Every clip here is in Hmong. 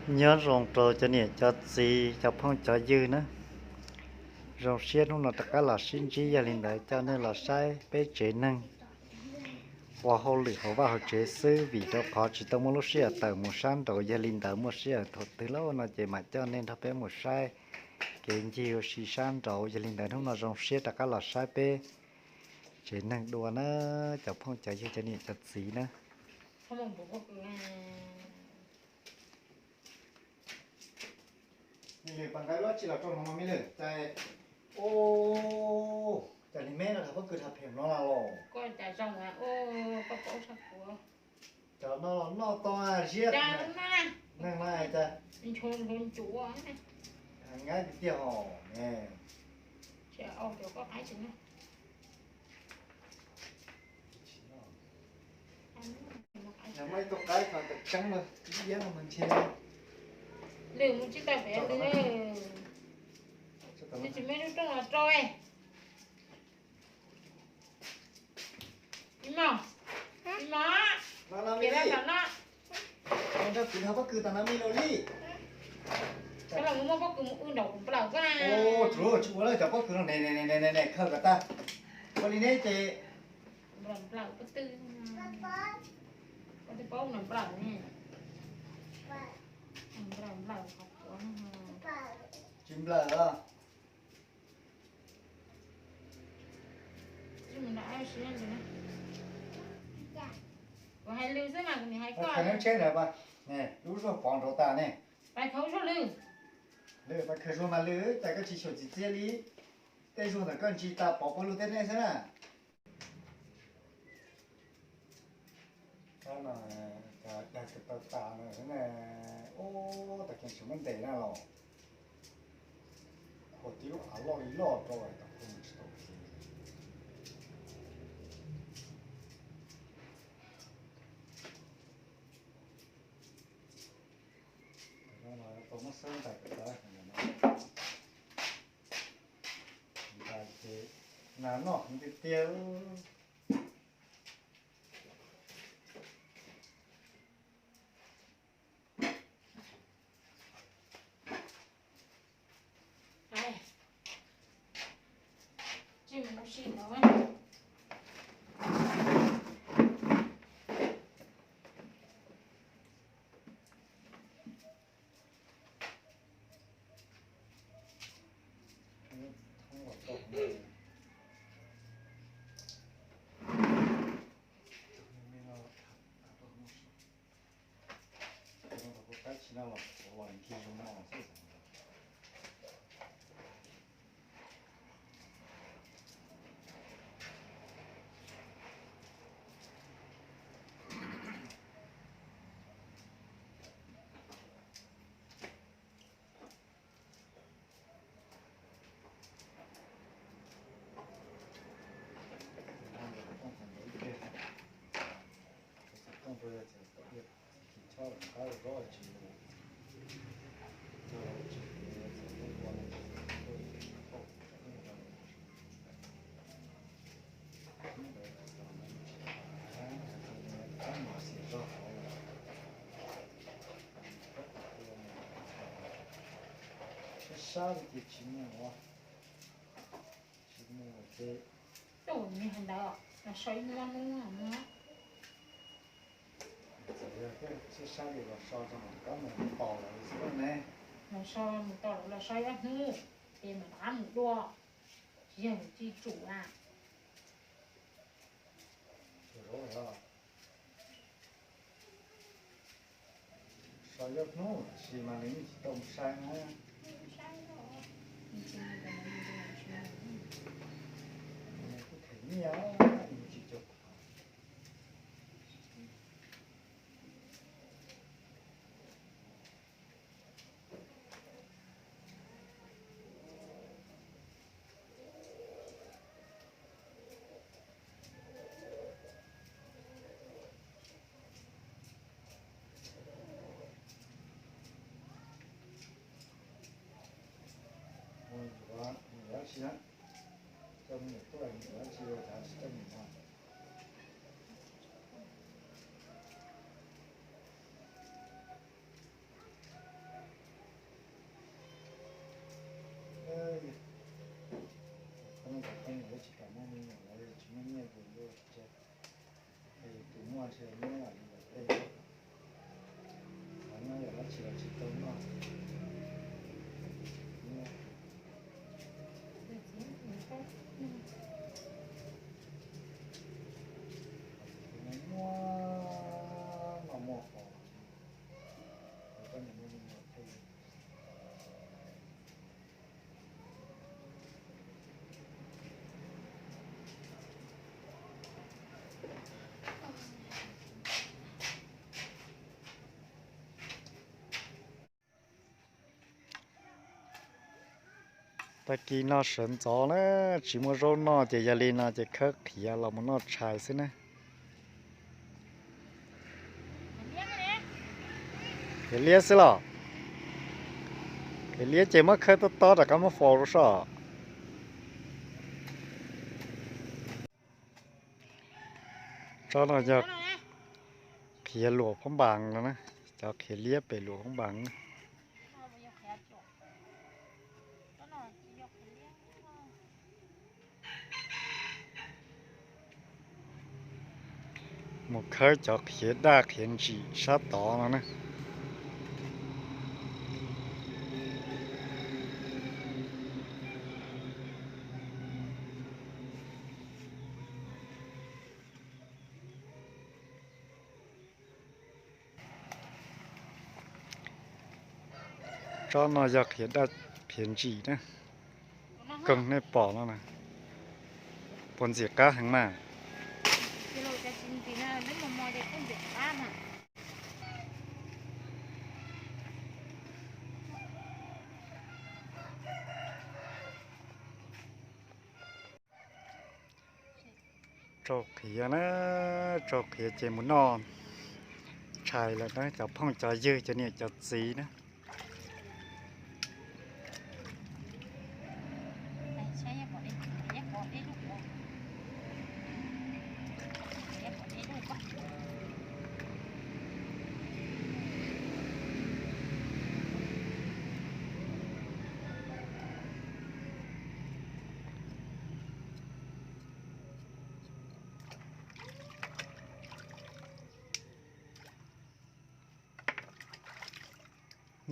Nyob zoo rau cov niam cov txiv cov phooj cov ywg na, zoo siab hnub no rov qab los sib ntsib, yog li ntawd coj nej los saib peb tsev neeg ua hauj lwm hauv vaj hauv tsev xwb, vim rau qhov tsis tau muaj lub sij hawm tawm mus sab nraud, yog li ntawd muaj sij hawm thaum twg lauj no ces mam coj nej nrog peb mus saib kev ncig ua si sab nraud. Yog li ntawd hnub no zoo siab rov qab los saib peb tsev neeg dua na, cov phooj cov ywg cov niam cov txiv na. Mej lwm, pas nqaij dab tsi los rau no mas mej lwm, cas, o, cas li meb no dhas pob kws dhas phem no los? Cov no los noj tau ziab neeg no cas ncuav ncuav ncuav, nqaij tiag tiag hos ne. Muaj ib tug qaib tseeb no ib iab no mas ntshe lwm mus tsis tau pem lwm. Tsis muaj lub rooj los rau. Ib mos, ib mos, no no, nrog kuv dhas pob kws tas no mej los li. Koj los muab pob kws mus wb nraum kuv nplawm koj na. Tsuav tsis ua lawm cov pob kws no ne, ne ne ne ne, khaws kom tag. Ua li neb ces nplawm pob tw, pob tw pob nplawm ne, nplawm nplawm qhov quav. Tsis nplawm os. Kuv hais lwm xwb mas kuv nim hais koj. Khaws neb tsheb ntawd pas, lub zuag pov nraud tas ne. Pais khaws zuag lwm. Lwm, pais khaws zuag mas lwm, cas koj tsis xyuam txiv txiaj li. Tej zuag ntawm koj ntsis tas pov puag lug tej nej xwb na. Tab no, cas dag kws tau tas no ne. Ub, tag kis tsis muab ntes na los. Khuam tib lub av loj li loj rau tom khuam tsis tau kev. Tau muab xwb ntais kawm tau no. Ntais ces nas noj heev tiag tiag. Sab sab li ces tsis muaj, tsis muaj ces. Tus nws hais ntawd los so ib hnub hnub no. Txawm yog sab sab li los so rau mam kab mus tos lawv xwb ne. Los so mus tos lawv los so ib hnub ces mam rov qab mus dua. Tsis yog tsis tsum na. So ib hnub tab sis mas nws yeej tsis tau mus sai na. Kuj them nyiaj, nws tsis cog qhov. Mus yuav, mus yuav tsi na, coj me nyuam tuaj mus yuav tsi, cas tsis coj me nyuam. Tag kis no sawv ntxov na, tsis muaj zaub noj ces yog li no ces khawb qhiav los mus noj tshais xwb na. Qhiav liab xwb los? Qhiav liab ces muab khawb tob tob rov qab muab faus rau soj. Tsob no yog qhiav luam phab npas no na, cov qhiav liab pem luam phab npas na. Mus khawb cov qhiav daj qhiav ntsim sab tod no na. Tsob no yog qhiav daj qhiav ntsim na, koog nej pom no na, puas ntxim qab heev mas. Tsau qhiav na, tsau qhiav ces mus noj tshais lawm na, cov phooj cov ywg cov niam cov txiv na.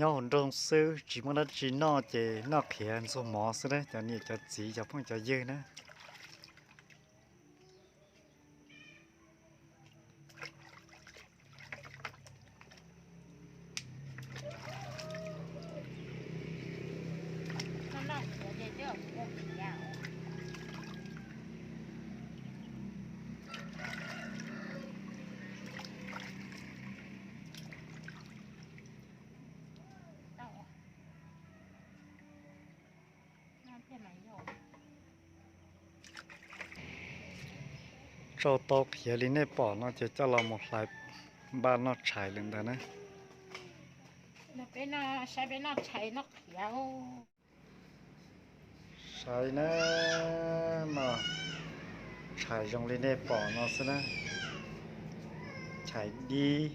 Nyob hauv nroog xwb tsis muaj dab tsi noj ces noj qhiav ntxuag mov xwb na cov niam cov txiv cov phooj cov ywg na. Tsau tau qhiav li nej pom no ces coj los mus hlais npaj noj tshais lawm ntawd na. Saib na, noj tshais zoo li nej pom no xwb na. Tshais dib,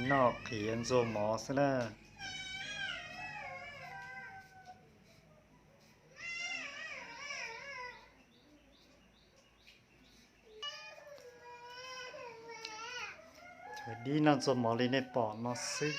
noj qhiav ntxuag mov xwb na. Tshais dib noj ntxuag mov li nej pom no xwb.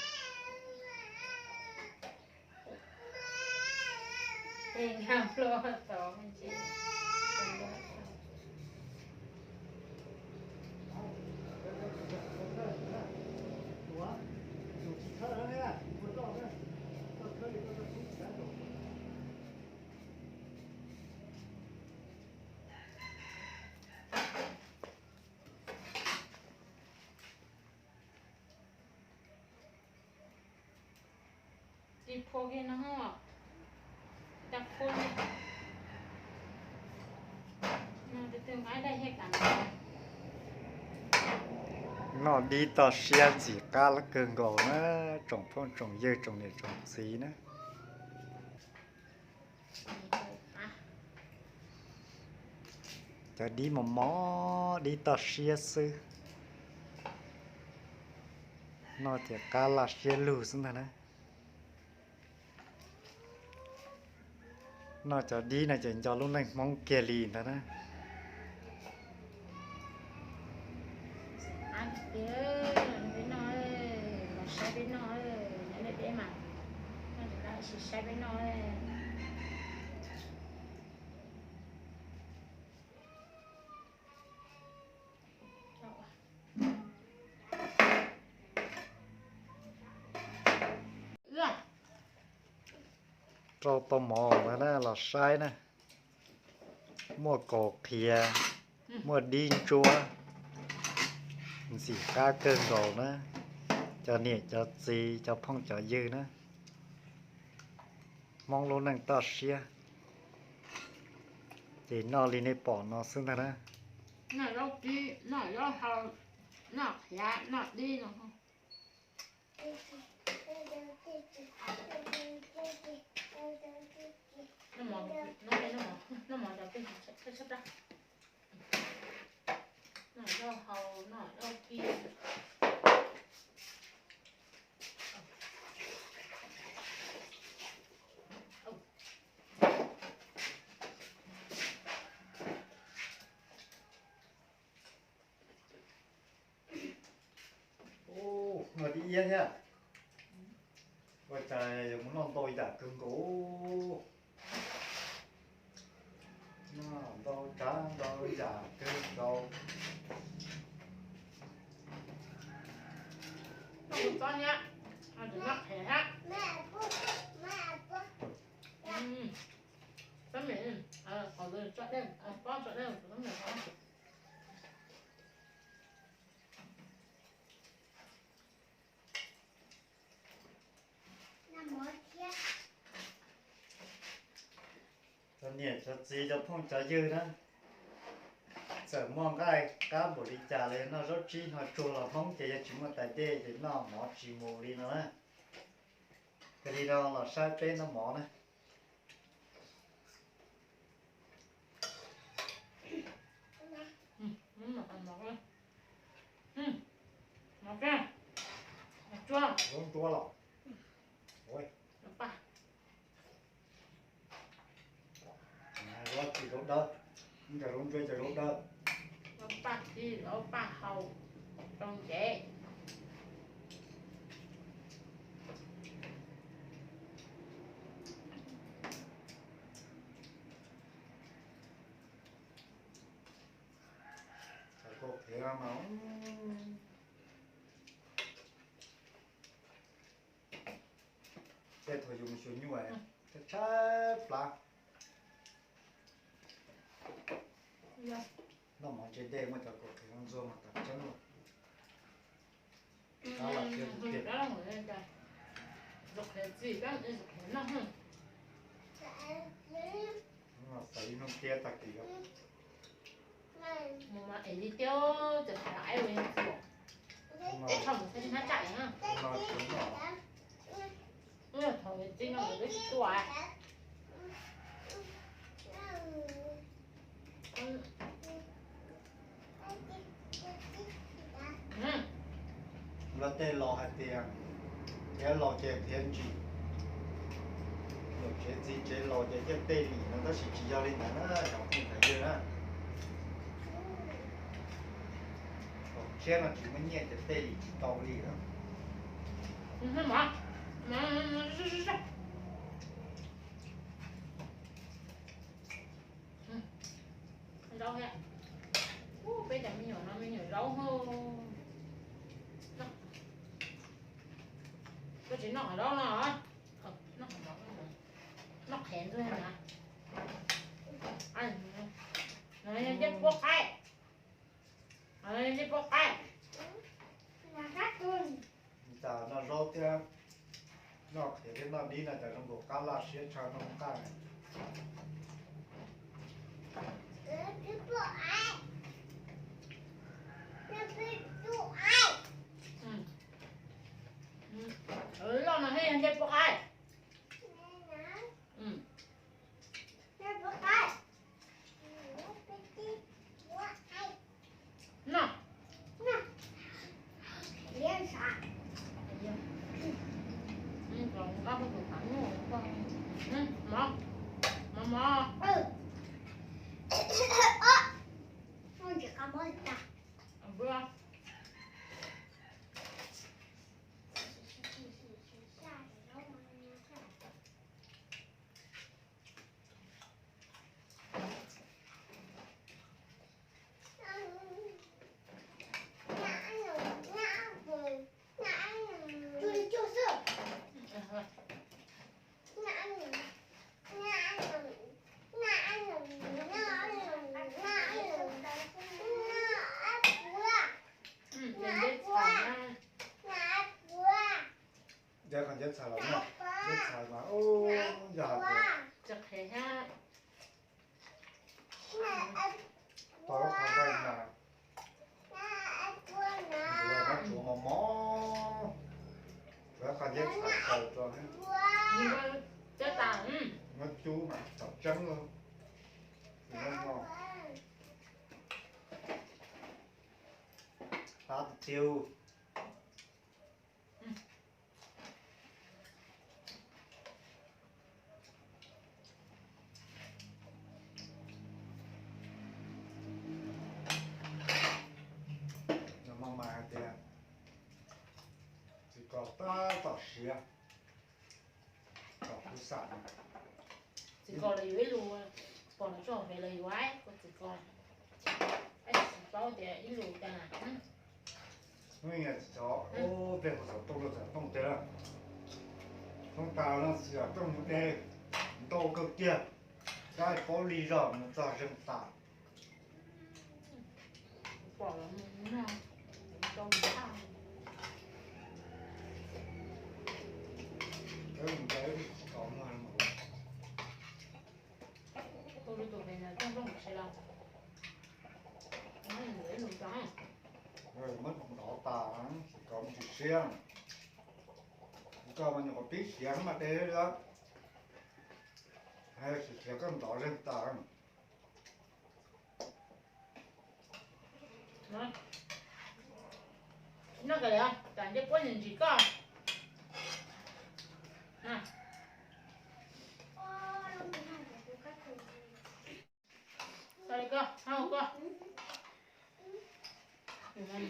Noj dib toj siab ntxim qab kawg nkaus na, tsoom phooj tsoom ywg tsoom niam tsoom txiv na. Cov dib mos mos dib toj siab xwb, noj ces qab laj siab lug xwb ntag na. Noj cov dib no ces nco lub neej Hmoob kiag li ntag na. Rau tau mov ntawd na los saib na, muaj kaus qhiav, muaj dib ntsuab, ntxim qab kawg nkaus na, cov niam cov txiv cov phooj cov ywg na. Hmoob lub neej toj siab ces noj li nej pom no xwb ntag na. Noj zaub kib, noj zaub hau, noj qhiav, noj dib no. Noj zaub hau, noj zaub kib. Noj dib iab thiab. Ua cas yuav mus noj ntau yam kawg nkaus. Noj ntau tsav ntau yam kawg nkaus. Noj txob thiab, noj qhiav thiab. Txob mem, qhov tso dej, pob tso dej, txob mem. Cov niam cov txiv cov phooj cov ywg na, txawm muaj nqaij qab npaum li cas los yog noj zaub tsib hno tsuag los Hmoob ces yog tsis muaj tais dej ces noj mov tsis mus li no na. Cia li no los saib peb noj mov na. Zaub ntsuab los. Zaub tsis zaub dawb, zaub ntsuab ces zaub dawb. Zaub paj txhib, zaub paj hau, rau ntev. Kaus qhiav mas tej thaum yus mus xyuas nyuj tshaib tshaib plab. Noj mov ntse dej muaj cov kaus qhiav ntxuag mas tas tseeb lawm. Qab los siab tiag tiag. Xav ib hnub tiab tag kis. Mus mas es li tiab, txawm phav aib ua yeej txuas. Teb tshaj mus saib hnab tsam na. Thaum txiv no twb tsis tuaj. Luag tej laus hais tias, qhiav laus ces qhiav ntsim. Niam tsev txiv tsev laus ces yeej tej lim no tab sis tsis yog li ntawd na, cov phooj cov ywg na. Thaum tshiab no tsis muaj nyiaj ces tej lim tsis tau li na. Zaub thiab. Peb cov me nyuam no me nyuam zaub. Koj tsis noj qhov zaub no, noj qhiav ntxuag na. Ncej puab qaib, ncej puab qaib. Cas noj zaub thiab noj qhiav thiab noj dib no cas zoo nkaus qab laj siab tshaj noj nqaij. Loj no thiab yog ncej puab qaib. Noj. Mov, mov, mov. Nceb qhov nceb txhais los noj, nceb txhais mas ub, yog hais tias tau lub qhov nqaij mas ntxuav mas tsuav mos mos, tsuav qhov nceb txhais xaws rau, muab cub mas txaus tseeb lawm. Tab tiag tiag. Maj mam hais tias txiv kos tab tom siav, kom kuv xam. Txiv kos los yuav ib lus, pom lawv tso hauv fev los yuav ib ko txiv kos, tsis paub tias ib lus cas. Hnub ib tsis txhob ua pliag hu xov tooj rau txam tooj tiag lawm. Tooj tas no txam tooj mus de ntau kawg kiag, dab paub li zog mus txog zeeg tas. Muab ntov tas, tsis kov mus tsis siab. Koj mas nyuam qhuav pib siav mas de lawm, tsis siav koj ntov zeeg tas. Noj, tam ncej puab ntsis koj.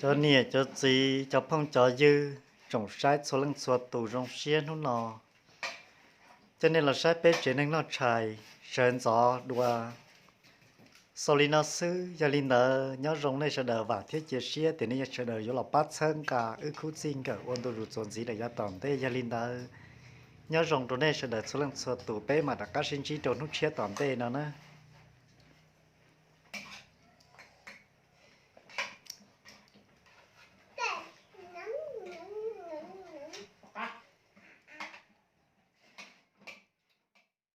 Cov niam cov txiv cov phooj cov ywg tsoom saib txhua leej txhua tus zoo siab hnub no, coj nej los saib peb tsev neeg noj tshais sawv ntxov dua xaus li no xwb. Yog li ntawd nyob zoo nej sawv daws, vam thiab cia siab tias nej sawv daws yuav los pab txhawb nqa wb khub txij nkawm ua ntu zus txuas ntxiv lawm yav tom ntej. Yog li ntawd nyob zoo rau nej sawv daws txhua leej txhua tus, peb mam rov qab sib ntsib rau hnub tshiab tom ntej no na.